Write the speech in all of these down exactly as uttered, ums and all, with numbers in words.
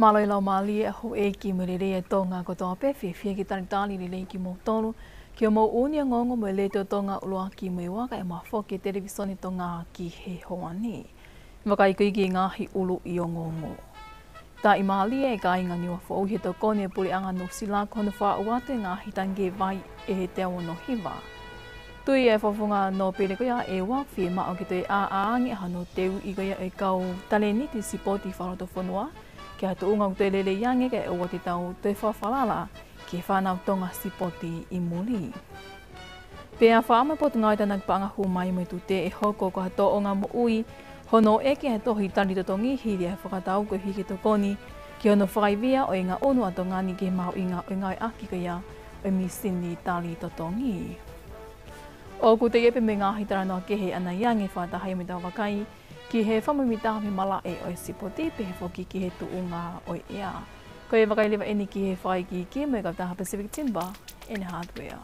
Mālō e laumālie ʻa e houʻeiki mo e lelei ʻa Tonga kotoa pē, fiefia ke talitali lelei kimoutolu ki hoʻomou ʻuuni ongoongo mo e Letiō Tonga ʻUluaki mo e Ua kae ʻumaʻā foki e Televisone Tonga ki he ʻaho ni. Vakai ko ia ki he ngaahi ʻuluʻi ongoongo. Taʻimālie e kāinga Niuafoʻou he tokoni e Puleʻanga Nuʻusila ko hono fakahū atu e ngaahi tangikē vai ʻe he teau ono hiva. Tui e fakafofonga nōpele ko ia ʻa ʻEua, fiemaʻu ke toe ʻāʻā ange ʻa hono teuʻi ko ia e kau talēniti sipoti fakalotofonua ki ha tuʻunga ʻoku toe lelei ange kae ʻoua te tau toe fakafalala ki he fānau Tonga sipoti ʻi muli. Pea fakaʻamu e Potungāue Tānaki Paʻanga Hū Mai mo e Tute ʻe hoko ko ha tōʻonga moʻui hono ʻeke e tohi tali totongi hili e fakatau koeʻuhi ke tokoni ki hono fakaivia ʻo e ngaʻunu ʻa Tonga ni ki he mahuʻinga ʻo e ngāueʻaki ko ia ʻo e mīsini tali totongi. ʻOku teʻeki pē mei he ngaahi talanoa kehe ʻanai ange, fakataha ia mo ʻetau vakai ki he fakamuimuitaha mei he malaʻe ʻo e sipoti, pehē foki ki he tuʻunga ʻo e ʻea. Ko e vakai leva eni ki he fakaikiiki mo e kautaha Pacific Timber and Hardware.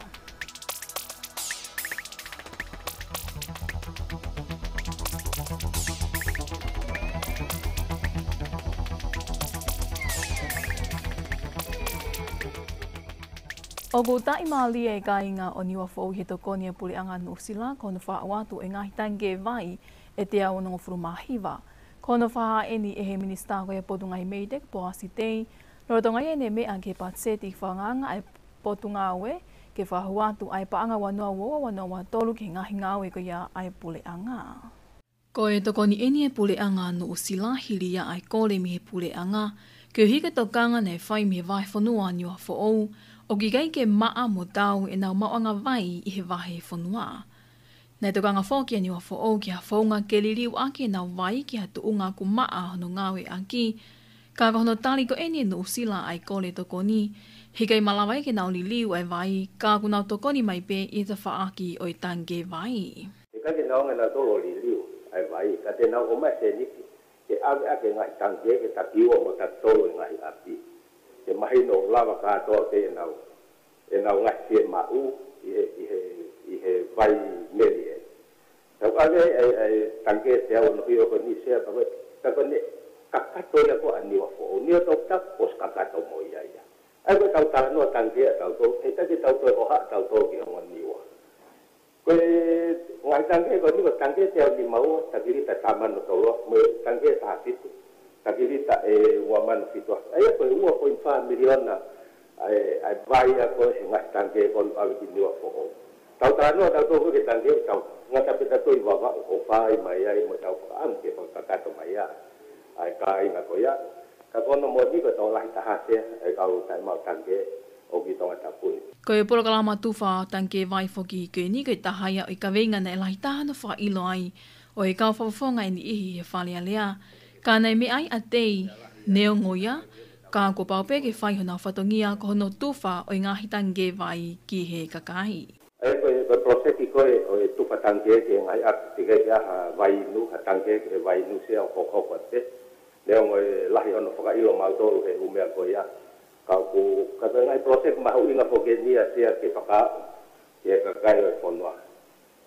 ʻOku taʻimālie e kāinga ʻo Niuafoʻou he tokoni e Puleʻanga Nuʻusila ko hono fakahū atu e ngaahi tangikē vai ʻe teau onongofulu mā hiva. Ko hono fakahā eni ʻe he Minisitā ko ia Potungāue MEIDECC, Poasi Tei, lolotonga ia ʻene meʻa ki he patiseti fakaangaanga ʻa e Potungāue ke fakahū atu ʻa e paʻanga ua noa ua ua ua noa ua tolu ki he ngaahi ngāue ko ia ʻa e Puleʻanga. Ko e tokoni eni e Puleʻanga Nuʻusila hili ia ʻa e kole mei he Puleʻanga, koeʻuhi ko e tokanga naʻe fai mei he Vahefonua Niuafoʻou, ʻoku ʻikai ke maʻa mo tau ʻenau maʻuʻanga vai ʻi he vahefonua. Naʻe tokanga foki ʻa Niuafoʻou ki ha founga ke liliu ʻaki ʻenau vai ki ha tuʻunga ʻoku maʻa hono ngāueʻaki, ka ko hono tali ko eni ʻe Nuʻusila ʻa e kole tokoni, he ʻikai malava ia ke nau liliu ʻa e vai, ka ʻoku nau tokoni mai pē ʻi he tafaʻaki ʻo e tangikē vai. ʻIkai ke nau hanga ʻe nautolu ʻo liliu ʻa e vai, ka te nau ʻomai e sēniti ke ʻave ʻaki e ngaahi tangikē ke taki ua mo taki tolu e ngaahi ʻapi. Ke mahino ʻoku lava kātoa pē ʻenau, ʻenau ngaahi fiemaʻu ʻi he, ʻi he, ʻi he vai meli ē. Tau ʻave ʻa e, ʻa e tangikē teau ono hiva ko eni Sea, pea ko e, pea ko ʻene kakato ia ko ē ʻa Niuafoʻou, Niuatoputapu kuo ʻosi kakato mo ia ia. ʻA ia ko ʻetau talanoa tangikē ʻatautolu, heʻikai ke tau toe ʻohake ʻatautolu ki he ongo Niua. Ko e ngaahi tangikē ko eni ko e tangikē teau nima ua, taki lita taha mano tolu, mo e tangikē taha fitu, taki lita ʻe ua mano fitu. ʻA ia ko e ua poini fā miliona ʻa e, ʻa e vai ia ko ē he ngaahi tangikē ko eni ʻoku ʻave ki Niuafoʻou. Tau talanoa ʻatautolu ki he tangikē, tau ngata pē ʻatautolu ʻi Vavaʻu ʻo fai mai ai mo tau fakaʻamu ke fakakakato mai ia ʻa e kāinga ko ia. Ka ko hono moʻoni ko e tokolahi taha ʻa e kau taʻemaʻu tangikē ʻoku ʻi Tongatapu ni. Ko e polokalama tufa tangikē vai foki ko eni ko e taha ia ʻo e kaveinga naʻe lahi taha hono fakaʻilo ai ʻo e kau fakafofonga ʻe niʻihi he Fale Alea. Ka naʻe meʻa ai ʻa Tei, neongo ia, ka kuo pau pē ke fai honau fatongia ko hono tufa ʻo e ngaahi tangikē vai ki he kakai. ʻA ia ko e, ko e poloseki ko ē ʻo e tufa tangikē ki he ngaahi ʻapi, teʻeki ke ʻi ai ha vai inu, ha tangikē ki he vai inu Sea ʻoku hokohoko atu pē. Neongo e lahi hono fakaʻilo ʻe mautolu he ʻū meʻa ko ia. Ka ʻoku, ka ko e ngaahi poloseki mahuʻinga foki eni ia Sea ke fakaaʻu ki he kakai ʻo e fonua.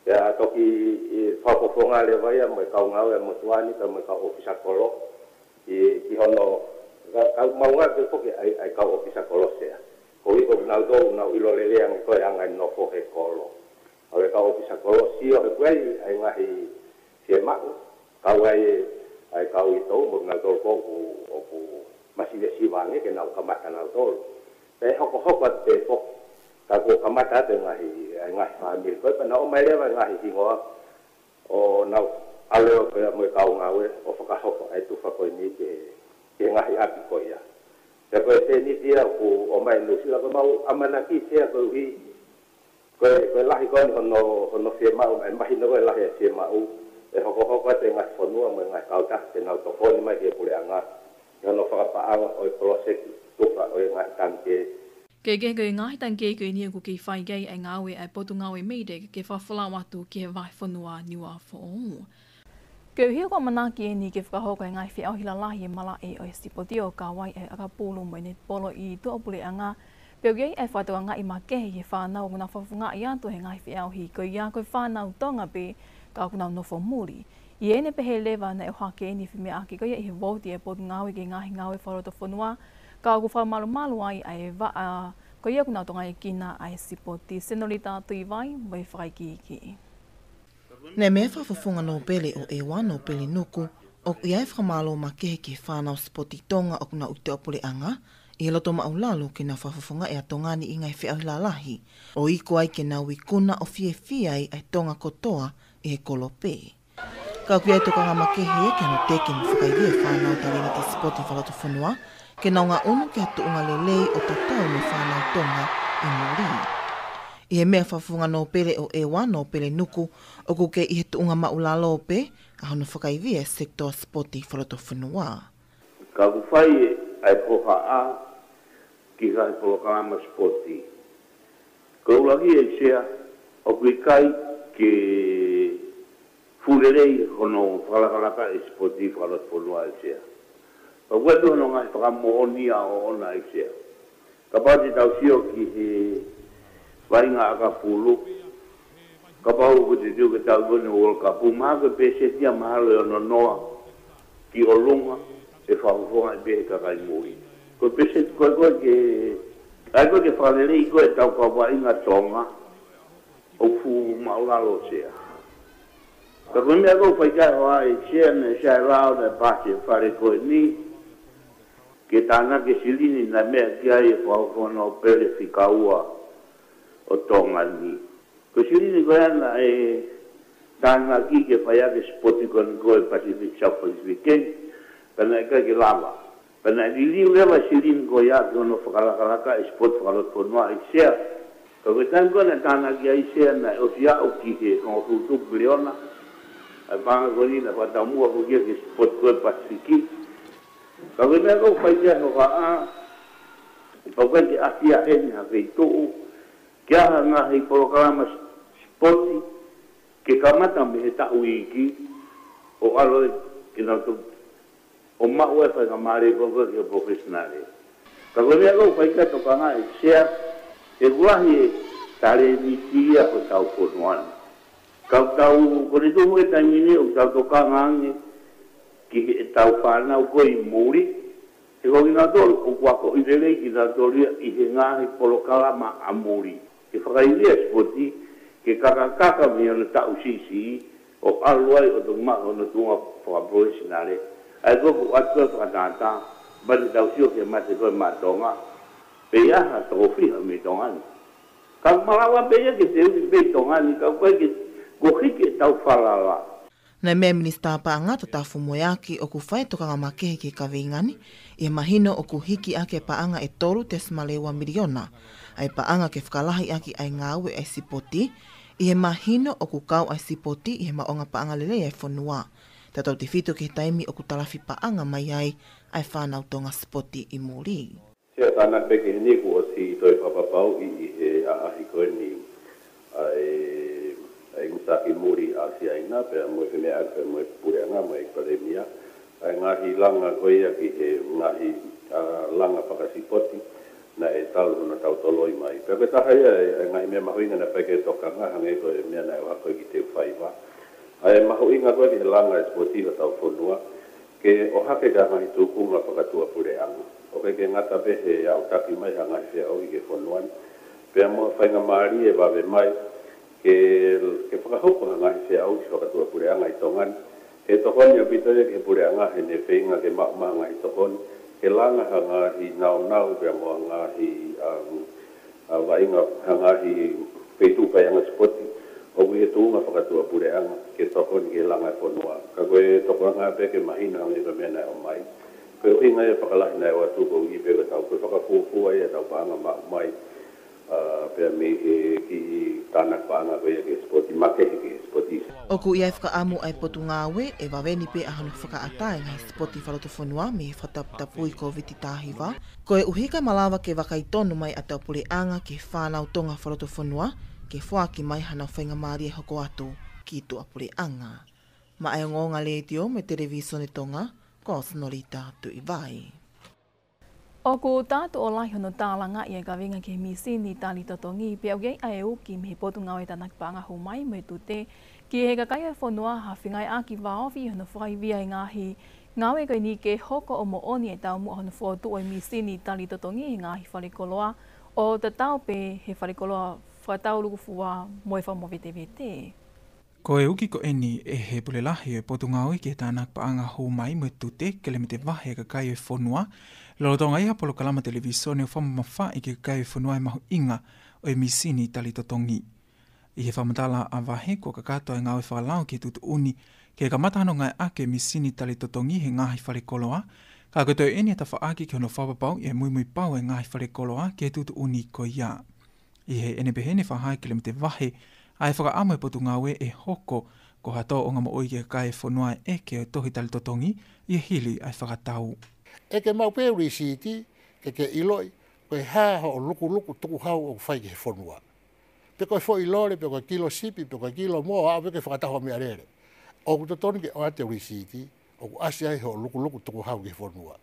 Pea toki ʻi fakafofonga leva ia mo e kau ngāue ʻa e motuʻa ni, pea mo e kau ʻōfisa kolo, ʻi, ʻi hono, ka, kau maʻu ngāue pē foki ʻa e, ʻa e kau ʻōfisa kolo Sea. Koeʻuhi ko kinautolu ʻoku nau ʻilo lelei ange ko e anga e nofo he kolo. ʻA e kau ʻōfisa kolo, sio he ʻoku ʻi ai ʻa e ngaahi fiemaʻu, kau ai ʻa e kau ʻi toʻu mo kinautolu ko ē ʻoku, ʻoku masivesiva ange ke nau kamata nautolu. Pea hokohoko atu pē foki, ka kuo kamata atu e ngaahi, ʻa e ngaahi fāmili ko ē, pea nau ʻomai leva e ngaahi hingoa ʻo nau ʻalu leva pea mo e kau ngāue ʻo fakahoko ʻa e tufa ko eni ki he, ki he ngaahi ʻapi ko ia. Pea ko e sēniti ia ʻoku ʻomai ʻe Nuʻusila, ko ʻemau ʻamanaki Sea koeʻuhi ko e, ko e lahi ko eni hono, hono fiemaʻu, ʻe mahino ko e lahi e fiemaʻu, ʻe hokohoko atu e ngaahi fonua mo e ngaahi kautaha ke nau tokoni mai ki he puleʻanga ʻi hono fakapaʻanga ʻo e poloseki tufa ʻo e ngaahi tangikē. Kehekehe ko e ngaahi tangikē ko eni ʻoku kei fai ki ai e ngāue ʻa e Potungāue MEIDECC ke fakafolau atu ki he Vahefonua Niuafoʻou. Koeʻuhi ko e ʻamanaki eni ke fakahoko e ngaahi feʻauhi lalahi ʻi he malaʻe ʻo e sipoti ʻo kau ai e ʻakapulu mo e netipolo ʻi tuʻapuleʻanga, pea ʻoku ʻi ai e fakatokangaʻi makehe ʻi he fānau ʻoku nau fakafofongaʻi atu he ngaahi feʻauhi ko ia ko e fānau Tonga pē ka ʻoku nau nofo muli. ʻI heʻene pehē leva naʻe ʻohake ʻeni ʻi he femeʻaʻaki ko ia ʻi he vouti ʻa e Potungāue ki he Ngaahi Ngāue Fakalotofonua, ka ʻoku fakamalumalu ai ʻa e vaʻa ko ia ʻoku nau tokangaʻi ʻaki ʻa e sipoti. Senolita Tuʻivai mo e fakaikiiki. Naʻe meʻa e fakafofonga nōpele ʻo ʻEua, Nōpele Nuku, ʻoku ʻi ai e fakamālō makehe ki he fānau sipoti Tonga ʻoku nau ʻi tuʻapuleʻanga, ʻi he loto māʻulalo ke nau fakafofongaʻi ʻa Tonga ni ʻi he ngaahi feʻauhi lalahi, ʻo iku ai ke nau ikuna ʻo fiefia ai ʻa e Tonga kotoa ʻi he kolope. Ka ʻoku ʻi ai e tokanga makehe ki hono teke mo fakaivia e fānau talēniti sipoti fakalotofonua, ke nau ngaʻunu ki ha tuʻunga lelei ʻo tatau mo e fānau Tonga ʻi muli. ʻI he meʻa e fakafofonga nōpele ʻo ʻEua, Nōpele Nuku, ʻoku kei ʻi he tuʻunga māʻulalo pē ʻa hono fakaivia e sekitoa sipoti fakalotofonua. Ka ʻoku fai ʻa e hohaʻa ki he ngaahi polokalama sipoti. Ko e ʻuluaki ʻe Sea, ʻoku ʻikai ke fuʻu lelei hono fakalakalaka e sipoti fakalotofonua ʻe Sea. Ka ʻoku ʻi ai hono ngaahi fakamoʻoni ʻoʻona ʻe Sea. Kapau te tau sio ki he vaʻinga ʻakapulu, kapau ʻoku te teu ke tau ʻi he World Cup, mahalo ko e peseti ia mahalo ʻe ono noa ki ʻolunga ʻe fakafofongaʻi pē ʻe he kakai muli. Ko e peseti ko ē ko ē ke, ʻai ko ē ke fakalelei ko ē ʻetau kau vaʻinga Tonga, ʻoku fuʻu māʻulalo Sea. Ka ko e meʻa ʻoku fai ki ai e hohaʻa ʻe Sea, naʻe Sea e lao naʻe paasi ʻe he Fale ko eni ke tānaki e silini naʻe meʻa ki ai e fakafofonga nōpele fika ua ʻo Tonga ni. Ko e silini ko ia naʻe tānaki ke fai ʻaki e sipoti ko eni ko e Pacific, South Pacific Games, ka naʻe ʻikai ke lava. Pea naʻe liliu leva e silini ko ia ki hono fakalakalaka e sipoti fakalotofonua ʻe Sea. Ka ko e taimi ko ē naʻe tānaki ai ʻe Sea naʻe ʻosi aʻu ki he hongofulu tupu miliona ʻa e paʻanga ko eni naʻe fakataumuʻa ko ia ki he sipoti ko e Pasifiki. Ka ko e meʻa ʻoku fai ki ai e hohaʻa, ʻe pau ke ʻasi ia heni ha feituʻu, ke ʻi ai ha ngaahi polokalama sipoti, ke kamata mei he taʻu iiki, ʻo ʻalu ai ke nau to-, ʻo maʻu e faingamālie ko ē ki he professional. Ka ko e meʻa ʻoku fai ki ai e tokanga ʻe Sea, he ʻoku lahi e talēniti ia ʻo hotau fonua ni. Ka ʻoku tau, ko e tuʻu he taimi ni ʻoku tau tokanga ange ki heʻetau fānau ko ē ʻi muli, he ko kinautolu ʻoku akoʻi lelei kinautolu ia ʻi he ngaahi polokalama ʻa muli. Ke fakaivia e sipoti, ke kakakaka mei hono taʻu siʻisiʻi, ʻo ʻalu ai ʻo toki maʻu hono tuʻunga fakapolofisinale. ʻA ia ko ē ʻoku ʻoatu e fakatātā, pea te tau sio ki he mate ko ē maʻa Tonga, pe ʻe ʻi ai ha toko fiha mei Tonga ni. Ka malava pē ia ke teuʻi pē ʻi Tonga ni, ka ʻoku ʻikai ke, ko e hiki ʻetau falala. Naʻe meʻa e Minisitā Paʻanga, Tatafu Moeaki, ʻoku fai e tokanga makehe ki he kaveinga ni, ʻi he mahino ʻoku hiki ʻaki e paʻanga ʻe tolu tesimale ua miliona ʻa e paʻanga ke fakalahi ʻaki ʻa e ngāue ʻa e sipoti, ʻi he mahino ʻoku kau ʻa e sipoti ʻi he maʻuʻanga paʻanga lelei ʻa e fonua, tautautefito ki he taimi ʻoku talafi paʻanga mai ai ʻa e fānau Tonga sipoti ʻi muli. Sea, tānaki pē ki heni, kuo ʻosi toe fakapapauʻi ʻi he ʻaʻahi ko eni ʻa e, ʻa e ngaahi taki muli ʻa Siaina, pea mo e femeʻaʻaki, pea mo e puleʻanga, mo e palēmia, ʻa e ngaahi langa ko ia ki he ngaahi, ʻa, langa fakasipoti naʻe talu hono tau toloi mai. Pea ko e taha ia ʻa e, ʻa e ngaahi meʻa mahuʻinga naʻe fai ki ai e tokanga, hangē ko e meʻa naʻe ʻohake ko ē ki he teufaiva. ʻA e mahuʻinga ko ē ki he langa e sipoti ʻi hotau fonua, ke ʻohake ki ha ngaahi tūkunga fakatuʻapuleʻanga. ʻOku ʻikai ke ngata pē he aʻutaki mai ha ngaahi feʻauhi ki he fonua ni, pea mo ha faingamālie ʻe vave mai ke, ke fakahoko ha ngaahi feʻauhi fakatuʻapuleʻanga ʻi Tonga ni. He tokoni ʻaupito ia ki he puleʻanga, he naʻe feinga ke maʻu mai ha ngaahi tokoni ke langa ha ngaahi naunau pea mo ha ngaahi, um, ʻa, vaʻinga ha ngaahi feituʻu paʻanga sipoti ʻoku ʻi he tuʻunga fakatuʻapuleʻanga ke tokoni ki he langa e fonua. Ka ko e tokanga pē ke mahino hangē ko e meʻa naʻe ʻomai. Ko e ʻuhinga ia e fakalahi naʻe ʻoatu, koeʻuhi pē ko ʻetau, ko e fakafuofua ia ʻetau paʻanga maʻu mai, ʻa, pea mei he kiʻi tānaki paʻanga ko ia ki he sipoti, makehe ki he sipoti. ʻOku ʻi ai e fakaʻamu ʻa e Potungāue ʻe vave ni pē ʻa hono fakaʻatā e ngaahi sipoti fakalotofonua mei he fakataputapui Kōviti taha hiva, koeʻuhi kae malava ke vakai tonu mai ʻa e tuʻapuleʻanga ki he fānau Tonga fakalotofonua, ke foaki mai hanau faingamālie hoko atu ki tuʻapuleʻanga. Maʻá e Ongoongo Letiō mo e Televisone Tonga, ko Senolita Tuʻivai. ʻOku tātuʻo lahi hono tālangaʻi e kaveinga ki he mīsini tali totongi, pea ʻoku ʻi ai ʻa e uki mei he Potungāue Tānaki Paʻanga Hū Mai mo e Tute ki he kakai ʻo e fonua ha fengāueʻaki vāofi hono fakaivia e ngaahi ngāue ko eni ke hoko ʻo moʻoni e taumuʻa hono fokotuʻu e mīsini tali totongi he ngaahi falekoloa, ʻo tatau pē he falekoloa fakataulukufua mo e fakamovetevete. Ko e uki ko eni ʻe he Pule Lahi ʻo e Potungāue ki he Tānaki Paʻanga Hū Mai mo e Tute, Kelemete Vahe, e kakai ʻo e fonua, lolotonga ʻi ha polokalama televīsone ʻo fakamamafaʻi ki he kakai ʻo e fonua e mahuʻinga ʻo e mīsini tali totongi. ʻI he fakamatala ʻa Vahe, kuo kakato e ngāue fakalao ki he tuʻutuʻuni ke kamata hono ngāueʻaki e mīsini tali totongi he ngaahi falekoloa, ka ko e toe ʻeni e tafaʻaki ki hono fakapapauʻi e muimui pau e ngaahi falekoloa ki he tuʻutuʻuni ko ia. ʻI heʻene pehē, ne fakahā ʻe Kelemete Vahe ʻa e fakaʻamu e Potungāue ʻe hoko ko ha tōʻonga moʻui ki he kakai e fonua e ʻeke ʻo e tohi tali totongi ʻi he hili ʻa e fakatau. ʻEke maʻu pē lisiti ke ke ʻiloʻi ko e hā hoʻo lukuluku tukuhau ʻoku fai ki he fonua. Pe ko e foʻi lole, pe ko e kilo sipi, pe ko e kilo moa, ʻo aʻu pē ki he fakataha meʻalele. ʻOku totonu ke ʻoatu e lisiti ʻoku ʻasi ai hoʻo lukuluku tukuhau ki he fonua.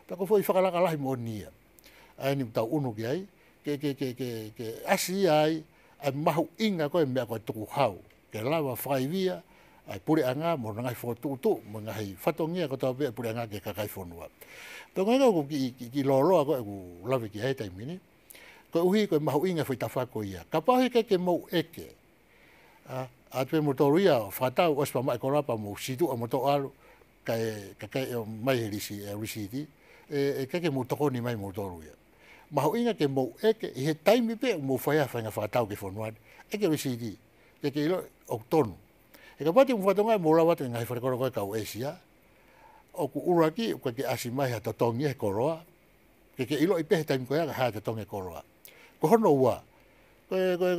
Pea ko e foʻi fakalaka lahi moʻoni ia ʻa eni ʻoku tau ʻunu ki ai, ke, ke, ke, ke, ke ʻasi ia ai ʻa e mahuʻinga ko e meʻa ko e tukuhau, ke lava fakaivia ʻa e puleʻanga mo hono ngaahi fokotuʻutuʻu mo e ngaahi fatongia kotoa pē ʻa e puleʻanga ki he kakai fonua. Pea ko e ʻuhinga ʻoku kiʻi, kiʻi, kiʻi lōloa ko ē ʻeku lave ki ai he taimi ni, koeʻuhi ko e mahuʻinga e foʻi tafaʻaki ko ia. Kapau he ʻikai ke mou ʻeke, ʻa, ʻoatu pē moutolu ia ʻo fakatau, ʻosi pea maʻu e koloa pea mou situʻa moutolu ʻalu, kae, kae, kae ʻomai he lisi-, e lisiti, ʻe, ʻe ʻikai ke mou tokoni mai moutolu ia. Mahuʻinga ke mou ʻeke ʻi he taimi pē ʻoku mou fai ai ha faʻahinga fakatau ki he fonua ni, ʻeke lisiti, ke ke ʻilo ʻoku tonu. He kapau te mou fakatokangaʻi ʻoku mou lava atu e ngaahi falekoloa ko ē kau ʻĒsia, ʻoku ʻuluaki ʻoku ʻikai ke ʻasi mai ha totongi he koloa, ke ke ʻiloʻi pē he taimi ko ia ko e hā e totongi e koloa. Ko hono ua, ko e, ko e,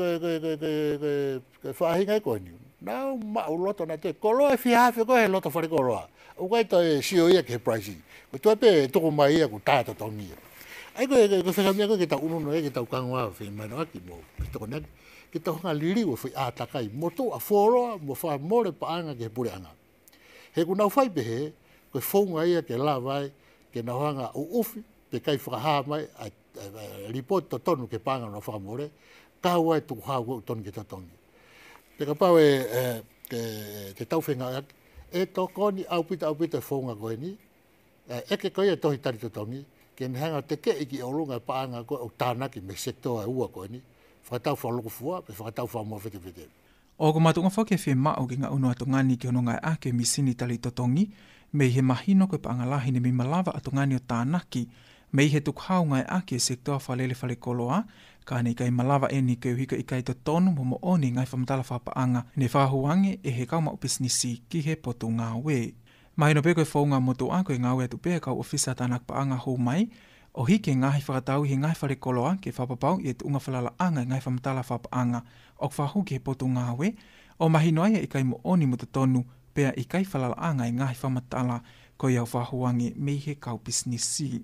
ko e faʻahinga ko eni, nau maʻuloto nautolu e koloa ʻe fiha afe ko ē he loto falekoloa. ʻOku ʻikai toe sio ia ki he pricing. Ko e tuʻu pē tuku mai ia kuo tā totongi ia. ʻA ia ko e, ko e, ko e faʻahinga meʻa ko ē ke tau ʻunuʻunu ai, ke tau kangoa, femahinoʻaki mo fetokoniʻaki, ke tau hanga liliu e foʻi ʻātakai motuʻa fuoloa mo fakamole paʻanga ki he puleʻanga. He ʻoku nau fai pehē, ko e founga ia ke lava ai ke nau hanga ʻuʻufi, pe ʻikai fakahā mai ʻa e, ʻa e, ʻa e lipooti totonu ki he paʻanga ʻoku nau fakamole, kau ai e tukuhau ʻoku tonu ke totongi. Pea kapau ʻe, ʻe, ke, ke tau fengāueʻaki, ʻe tokoni ʻaupito, ʻaupito e founga ko eni, ʻe, ʻeke ko ia e tohi tali totongi, ke ne hanga ʻo tekeʻi ki ʻolunga e paʻanga ko ē ʻoku tānaki mei he sekitoa ʻe ua ko eni, fakatau fakalukufua, pe fakatau fakamovetevete. ʻOku makatuʻunga foki e fiemaʻu ke ngaʻunu ʻa Tonga ni ki hono ngāueʻaki e mīsini tali totongi, mei he mahino ko e paʻanga lahi ne mei malava ʻa Tonga ni ʻo tānaki mei he tukuhau ngāueʻaki e sekitoa fakalele falekoloa, ka ne ʻikai malava eni koeʻuhi ko e ʻikai totonu mo moʻoni e ngaahi fakamatala fakapaʻanga ne fakahū ange ʻe he kau maʻu pisinisi ki he Potungāue. Mahino pē ko e founga motuʻa ko e ngāue atu pē ʻa e kau ʻōfisa tānaki paʻanga hū mai ʻo hiki e ngaahi fakatau ʻi he ngaahi falekoloa ke fakapapauʻi e tuʻunga falalaʻanga e ngaahi fakamatala fakapaʻanga ʻoku fakahū ki he Potungāue, ʻo mahino ai ʻa e ʻikai moʻoni mo totonu pea ʻikai falalaʻanga e ngaahi fakamatala ko ia ʻoku fakahū ange mei he kau pisinisi.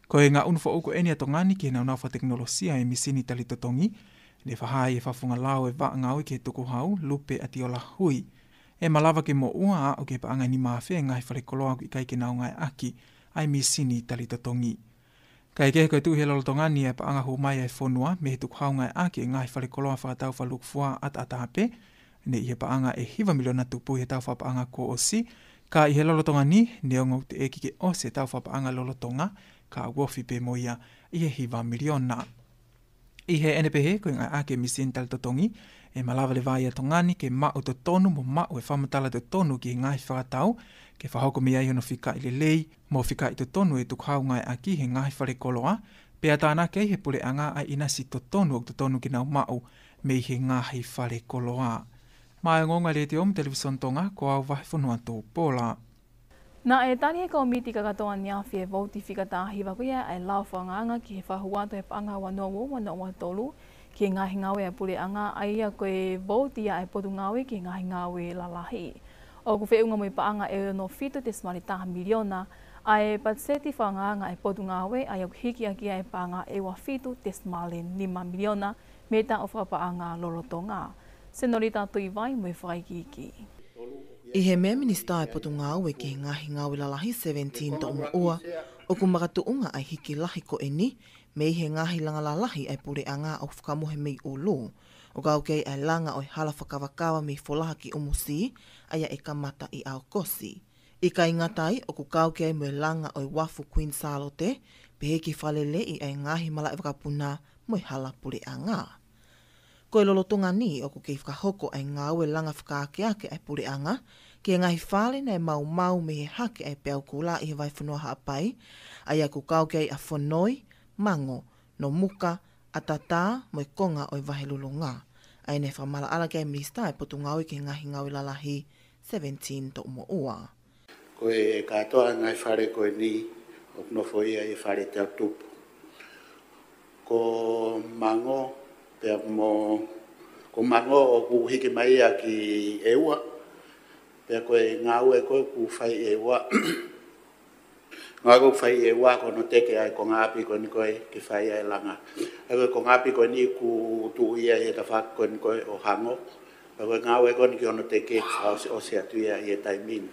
Ko e ngaʻunu foʻou ko eni ʻa Tonga ni ki he naunau fakatekinolosia e mīsini tali totongi, ne fakahā ʻe he fakafofonga lao e vaʻa ngāue ki he tukuhau, Lupe ʻAtiola Hui, ʻe malava ke moʻua ʻo aʻu ki he paʻanga ʻe nima afe e ngaahi falekoloa ʻoku ʻikai ke nau ngāueʻaki ʻa e mīsini tali totongi. Kae kehe, ko e tuʻu ʻi he lolotonga ni e paʻanga hū mai ʻa e fonua mei he tukuhau ngāueʻaki e ngaahi falekoloa fakatau fakalukufua ʻataʻatā pē, ne ʻi he paʻanga ʻe hiva miliona tupu ʻi he tau fakapaʻanga kuo ʻosi, ka ʻi he lolotonga ni, neongo ʻoku teʻeki ke ʻosi e tau fakapaʻanga lolotonga, ka ʻoku ofi pē mo ia ʻi he hiva miliona. ʻI heʻene pehē, ko e ngāueʻaki e mīsini tali totongi, ʻe malava leva ai ʻa Tonga ni ke maʻu totonu mo maʻu e fakamatala totonu ki he ngaahi fakatau, ke fakahoko mei ai hono fikaʻi lelei mo fikaʻi totonu e tukuhau ngāueʻaki he ngaahi falekoloa, pea tānaki ai ʻe he puleʻanga ʻa e ʻinasi totonu ʻoku totonu ke nau maʻu mei he ngaahi falekoloa. Maʻá e ongoongo ʻa e Letiō mo e Televīsone Tonga, ko au Vahefonua Tupola. Naʻe tali ʻe he Kōmiti Kakato ʻAneafi e vouti fika taha hiva ko ia ʻa e lao fakaangaanga ki he fakahū atu e paʻanga ua noa ua ua noa ua tolu ki he ngaahi ngāue ʻa e puleʻanga, ʻa ia ko e vouti ʻa e Potungāue ki he ngaahi ngāue lalahi. ʻOku feʻunga mo e paʻanga ʻe ono fitu tesimale taha miliona ʻa e patiseti fakaangaanga ʻa e Potungāue, ʻa ia ʻoku hiki ʻaki ʻa e paʻanga ʻe ua fitu tesimale nima miliona mei he taʻu fakapaʻanga lolotonga. Senolita Tuʻivai mo e fakaikiiki. ʻI he meʻa ʻa e Minisitā ʻo e Potungāue ki he Ngaahi Ngāue Lalahi seventeen Toʻomoʻua, ʻOku makatuʻunga ʻa e hiki lahi ko eni mei he ngaahi langa lalahi ʻa e puleʻanga ʻoku fakamohe mei ʻulu, ʻo kau ki ai ʻa e langa ʻo e hala fakakavakava mei Folaha ki ʻUmusī, ʻa ia ʻe kamata ʻi ʻAokosi. ʻIkai ngata ai, ʻoku kau ki ai mo e langa ʻo e uafu Kuini Sālote, pehē ki he fakaleleiʻi ʻa e ngaahi malaʻe vakapuna mo e hala puleʻanga. Ko e lolotonga ni ʻoku kei fakahoko ʻa e ngāue langa fakaakeake ʻa e puleʻanga ki he ngaahi fale naʻe maumau mei he hake ʻa e peau kula ʻi he vahefonua Haʻapai, ʻa ia ʻoku kau ki ai ʻa Fonoi, Mango, Nomuka, ʻAtatā mo e konga ʻo e Vahelulunga. ʻA ia naʻe fakamaʻalaʻala ki ai ʻa e Minisitā ʻo e Potungāue ki he Ngaahi Ngāue Lalahi, Seventeen Toʻumoʻua. Ko e kātoa ngaahi fale ko eni ʻoku nofo ia ʻi he fale teau tupu. Ko Mango, pea mo, ko Mango ʻoku hiki mai ia ki ʻEua, pea ko e ngāue ko ē ʻoku fai ʻi ʻEua. Ngāue ko ē ʻoku fai ʻi ʻEua ko hono teke ʻa e konga ʻapi ko eni ko ē ke fai ʻa e langa. ʻA ia ko e konga ʻapi ko eni ʻoku tuʻu ia ʻi he tafaʻaki ko eni ko ē ʻo Hango. Pea ko e ngāue ko eni ki hono teke fakaʻosiʻosi atu ia ʻi he taimi ni.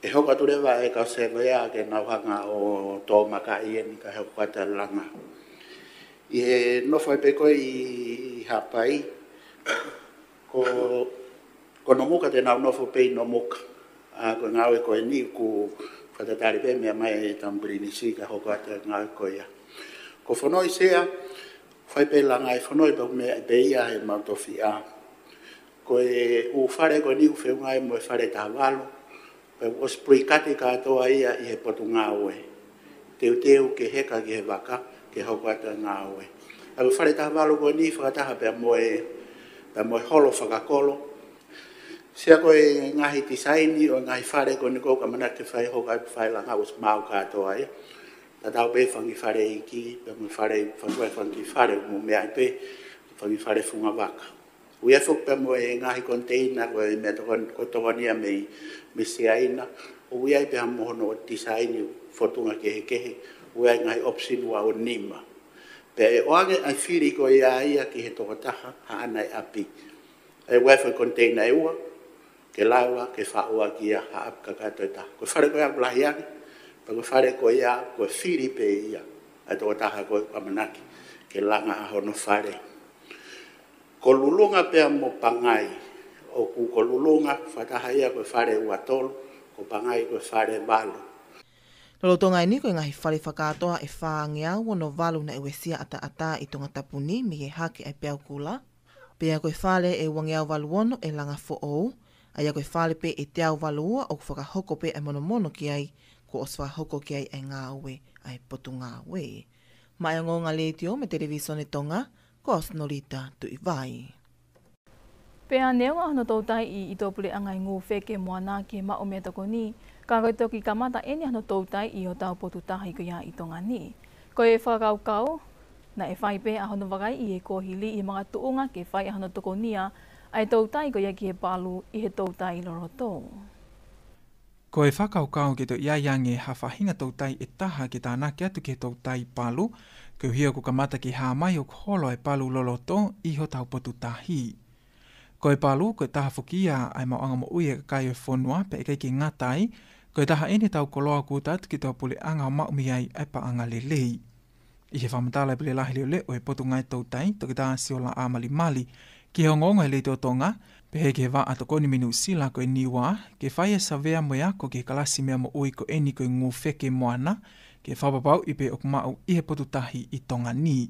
ʻE hoko atu leva e kau sēvea ke nau hanga ʻo tōmakaʻi eni kae hoko atu e langa. ʻI he nofo ai pē ko ē ʻi Haʻapai, ko, ko Nomuka te nau nofo pē ʻi Nomuka. ʻA, ko e ngāue ko eni ʻoku fakatatali pē meʻa mai ʻe Tamu Pilinisi kae hoko atu e ngāue ko ia. Ko Fonoi Sea, fai pē langa ʻi Fonoi pea meʻa pē ia ʻe he mau tofiʻa. Ko e ʻū fale ko eni ʻoku feʻunga ai mo e fale taha valu, pea ʻosi pulikati kātoa ia ʻi he Potungāue. Teuteu ke heka ki he vaka, ke hoko atu e ngāue. ʻA ia ko e fale taha valu ko eni fakataha pea mo e, pea mo e holo fakakolo. Sea ko e ngaahi tisaini ʻo e ngaahi fale ko eni ʻoku ʻamanaki ke fai hoko atu fai langa ʻosi maʻu kātoa ia. Tatau pē fanga kiʻi fale iiki, pea mo e fale, fanga, fanga kiʻi fale mo meʻa pē, fanga kiʻi fale funga vaka. ʻOku ʻi ai foki pea mo e ngaahi koniteina ko e meʻatokoni, ko e tokoni ia mei, mei Siaina. ʻOku ʻi ai pea mo hono tisaini fōtunga kehekehe. ʻOku ʻi ai ngaahi option ua ʻo nima. Pea ʻe ʻoange ʻa e fili ko ia ia ki he tokotaha haʻana e ʻapi. ʻE ʻoange foki koniteina ʻe ua, ke lava ke faʻu ʻaki ia ha ʻapi kakato ʻe taha. Ko e fale ko ia ʻoku lahi ange, pea ko e fale ko ia ko e fili pē ia ʻa e tokotaha ko ē ʻoku ʻamanaki ke langa ʻa hono fale. Ko Lulunga pea mo Pangai, ʻoku ko Lulunga fakataha ia ko e fale ua tolu, ko Pangai ko e fale valu. Lolotonga eni ko e ngaahi fale fakakātoa ʻe fāngeau ono valu naʻe uesia ʻataʻatā ʻi Tongatapu ni mei he hake ʻa e peau kula. Pea ko e fale ʻe uangeau valu ono ʻe langa foʻou, ʻa ia ko e fale pē ʻe teau valu ua ʻoku fakahoko pē ʻa e monomono ki ai, kuo ʻosi fakahoko ki ai ʻa e ngāue ʻa e Potungāue. Maʻá e ongoongo Letiō mo e Televisone Tonga, ko Osnolita Tuʻivai. Pea neongo hono toutai ʻi, ʻi tōpuleʻanga ʻi Ngufeke Moana ki he maʻu meʻatokoni, ka ko e toki kamata eni hono toutai ʻi hotau potu tahi ko ia ʻi Tonga ni. Ko e fakakaukau, naʻe fai pē ʻa hono vakaiʻi ʻe he kuohili ʻi he makatuʻunga ke fai ʻa hono tokonia ʻa e toutai ko ia ki he palu ʻi he toutai loloto. Ko e fakakaukau ke toe ʻi ai ange ha faʻahinga toutai ʻe taha ke tānaki atu ki he toutai palu, koeʻuhi ʻoku kamata ke hā mai ʻoku holo ʻa e palu loloto ʻi hotau potu tahi. Ko e palu, ko e taha foki ia ʻa e maʻuʻanga moʻui ʻa e kakai ʻo e fonua, pea ʻikai ke ngata ai, ko e taha eni ʻetau koloa ʻoku ʻuta atu ki hotau puleʻanga ʻo maʻu mei ai ʻa e paʻanga lelei. ʻI he fakamatala ʻa e Pule Lahi Leʻoleʻo ʻo e Potungāue Toutai, Toketā Siola ʻAmalimali, ki he ongoongo ʻa e Letiō Tonga, pehē ki he vaʻa tokoni mei Nuʻusila ko e Niua, ke fai ʻa e savea mo e ako ki he kalasi meʻa moʻui ko eni ko e Ngufeke Moana, ke fakapapauʻi pe ʻoku maʻu ʻi he potu tahi ʻi Tonga ni.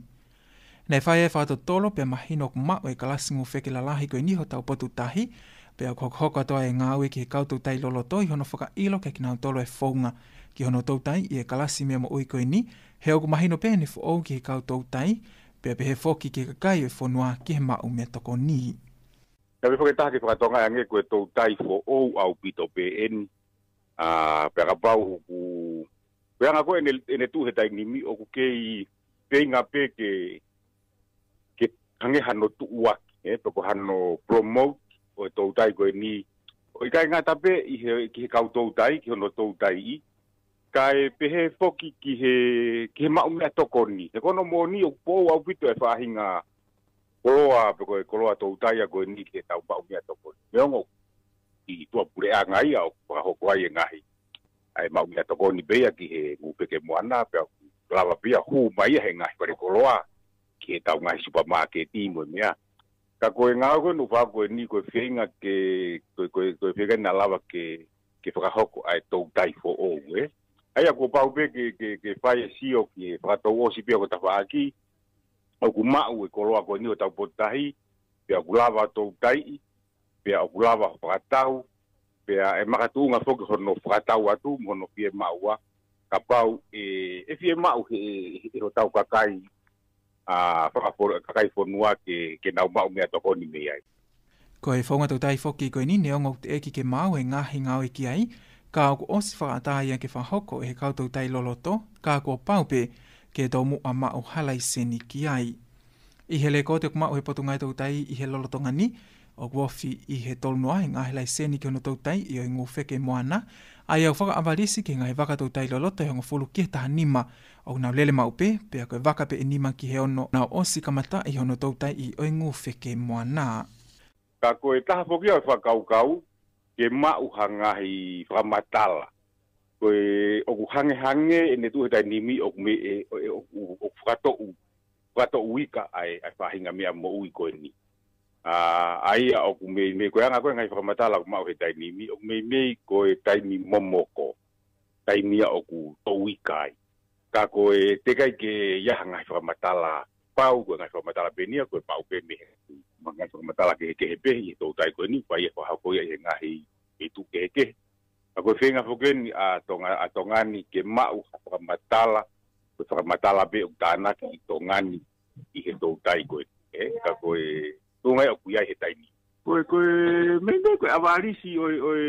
Naʻe fai ʻa e fakatotolo pea mahino ʻoku maʻu ʻa e kalasi ngufeke lalahi ko eni ʻi hotau potu tahi, pea ʻoku hokohoko atu ʻa e ngāue ki he kau toutai loloto ʻi hono fakaʻilo kiate kinautolu ʻa e founga ki hono toutai ʻi he kalasi meʻa moʻui ko eni, he ʻoku mahino pē ʻene foʻou ki he kau toutai, pea pehē foki ki he kakai ʻo e fonua ki he maʻu meʻatokoni. Naʻe fai foki e taha ke fakatokangaʻi ange ko e toutai foʻou ʻaupito pē eni, ʻa, pea kapau ʻoku ko e anga ko ē ʻene, ʻene tuʻu he taimi ni ʻoku kei feinga pē ke, ke hangē hano tuʻuaki, ē, pe ko hano promote ʻo e toutai ko eni. ʻOku ʻikai ngata pē ʻi he, ki he kau toutai, ki hono toutaiʻi, kae pehē foki ki he, ki he maʻu meʻatokoni. He ko hono moʻoni ʻoku foʻou ʻaupito e faʻahinga koloa, pe ko e koloa toutai ʻa ko eni ki heʻetau maʻu meʻatokoni. Neongo ʻi tuʻapuleʻanga ia ʻoku fakahoko ai e ngaahi ʻa e maʻu meʻatokoni pē ia ki he ngū feke moana, pea ʻoku lava pē ia hū mai ia he ngaahi fale koloa, ki he tau ngaahi supermarket mo e meʻa. Ka ko e ngāue ko eni ʻoku fai ko eni ko e feinga ke, ko, ko, ko e feinga naʻa lava ke, ke fakahoko ʻa e toutai foʻou, ē. ʻA ia kuo pau pē ke, ke, ke fai e sio ki he fakatouʻosi pē ʻo e tafaʻaki, ʻoku maʻu e koloa ko eni ʻo tau potu tahi, pea ʻoku lava toutai, pea ʻoku lava fakatau, pea ʻe makatuʻunga foki hono fakatau atu, mo hono fiemaʻu ā, kapau ʻe, ʻe fiemaʻu he, he, he hotau kakai, ʻa, fakafo-, kakai fonua ke, ke nau maʻu meʻatokoni mei ai. Ko e founga toutai foki ko eni neongo ʻoku teʻeki ke maau e ngaahi ngāue ki ai, ka ʻoku ʻosi fakaʻatā ia ke fakahoko ʻe he kau toutai loloto, ka kuo pau pē ke tomuʻa maʻu ha laiseni ki ai. ʻI he lekooti ʻoku maʻu ʻe he Potungāue Toutai ʻi he lolotonga ni, ʻoku ofi ʻi he tolu noa e ngaahi laiseni ki hono toutaiʻi ʻo e ngū feke moana, ʻa ia ʻoku fakaʻavalisi ki he ngaahi vaka toutai loloto ʻe hongofulu ki he taha nima, ʻoku nau lele maʻu pē, pea ko e vaka pē ʻe nima ki he ono, nau ʻosi kamataʻi hono toutaiʻi ʻo e ngū feke moana. Ka ko e taha foki ia ʻo e fakakaukau, ke maʻu ha ngaahi fakamatala. Ko e ʻoku hangehangē ʻene tuʻu he taimi ni ʻoku me-, ʻe, ʻe, ʻoku, ʻoku fakatoʻu, fakatoʻu ika ʻa e, ʻa e faʻahinga meʻa moʻui ko eni. ʻA, ʻa ia ʻoku meimei, ko e anga ko ē ngaahi fakamatala ʻoku maʻu he taimi ni, ʻoku meimei ko e taimi momoko, taimi ia ʻoku toʻu ika ai. Ka ko e teʻeki ai ke ʻi ai ha ngaahi fakamatala pau, ko e ngaahi fakamatala pē eni ia, ko e pau pē mei he, mo e ngaahi fakamatala kehekehe pē ʻi he toutai ko eni, pea ʻe fakahoko ia ʻi he ngaahi feituʻu kehekehe. Ka ko e feinga foki eni ʻa Tonga, ʻa Tonga ni ke maʻu ha fakamatala, ko e fakamatala pē ʻoku tānaki ʻi Tonga ni ʻi he toutai ko eni, ē, ka ko e tuʻunga ia ʻoku ʻi ai he taimi. Ko e, ko e, meimei ko e ʻavalisi ʻo e, ʻo e,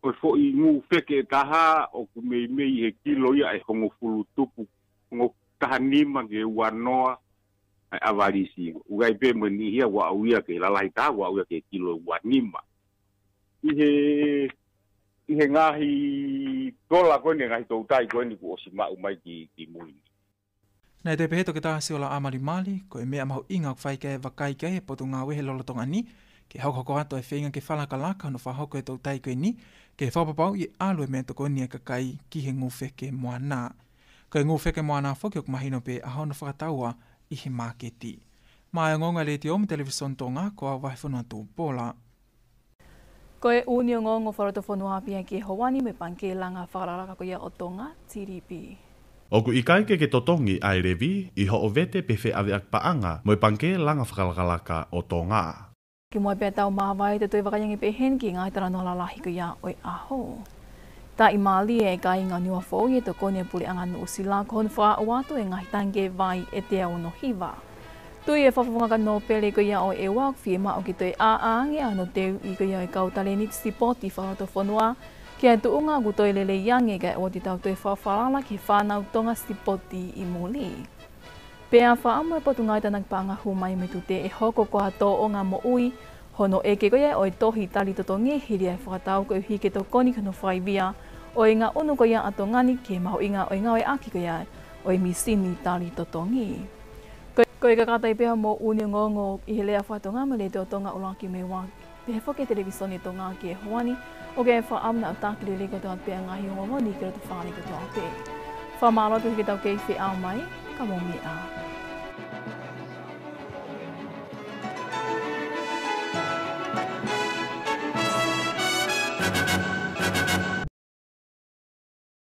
ʻo e foʻi ngū feke ʻe taha, ʻoku meimei he kilo ia ʻe hongofulu tupu, hongo taha nima ki he ua noa, ʻa e ʻavalisi. ʻOku ʻi ai pē mo e niʻihi ia ʻoku aʻu ia ki he lalahi taha, ʻoku aʻu ia ki he kilo ua nima. ʻI he, ʻi he ngaahi tola ko eni, ngaahi toutai ko eni kuo ʻosi maʻu mai ki, ki mui ni. Naʻe toe pehē ʻe Toketā Siola ʻAmalimali, ko e meʻa mahuʻinga ʻoku fai ki ai e vakai ki ai e Potungāue he lolotonga ni, ke hokohoko atu e feinga ke fakalakalaka hono fakahoko e toutai ko eni, ke fakapapauʻi ʻe ʻalu e meʻatokoni ʻa e kakai ki he ngū feke moana. Ko e ngū feke moana foki ʻoku mahino pē ʻa hono fakataua ʻi he māketi. Maʻá e ongoongo ʻa e Letiō mo e Televīsone Tonga, ko au Vahefonua Tupola. Ko e ʻUnioni Ongoongo Fakalotofonua ʻApiaki ʻi he ʻaho ni mo e Pangikē Langa Fakalakalaka ko ia ʻo Tonga, T D B. ʻOku ʻikai ke ke totongi ʻa e levi ʻi hoʻo vete pe feʻaveʻaki paʻanga mo e Pangikē Langa Fakalakalaka ʻo Tonga. Kimuʻa pea tau māvae, te tau toe vakai ange pē heni ki he ngaahi talanoa lalahi ko ia ʻo e ʻaho. Taʻimālie e kāinga ʻo Niuafoʻou ʻi he tokoni ʻa e Puleʻanga Nuʻusila ki hono fakaaʻu atu e ngaahi tangikē vai ʻe teau ono hiva. Tui e fakafofonga kau nōpele ko ia ʻo e ʻEua ʻoku fiemaʻu ke toe ʻāʻā ange ʻa hono teuʻi ko ia ʻo e kau talēniti sipoti fakalotofonua ki ha tuʻunga ʻoku toe lelei ange kae ʻoua te tau toe fakafalala ki he fānau Tonga sipoti ʻi muli. Pea fakaʻamu e Potungāue Tānaki Paʻanga Hū Mai mo e Tute ʻe hoko ko ha tōʻonga moʻui hono ʻeke ko ia ʻo e tohi tali totongi hili ʻa e fakatau koeʻuhi ke tokoni ki hono fakaivia ʻo e ngaʻunu ko ia ʻa Tonga ni ki he mahuʻinga ʻo e ngāueʻaki ko ia ʻo e mīsini tali totongi. Ko, ko e kakato ia pē ia mo e ʻUnioni Ongoongo ʻi he lea faka-Tonga mo e Letiō Tonga ʻUluaki mo e Ua, pehē foki e Televīsone Tonga ki he ʻaho ni, ʻoku fakaʻamu naʻa tau taki lelei kotoa pē ʻa e ngaahi ongoongo ni ki loto fale kotoa pē. Fakamālō atu ki he tau kei feʻao mai, ka mou meʻa ā.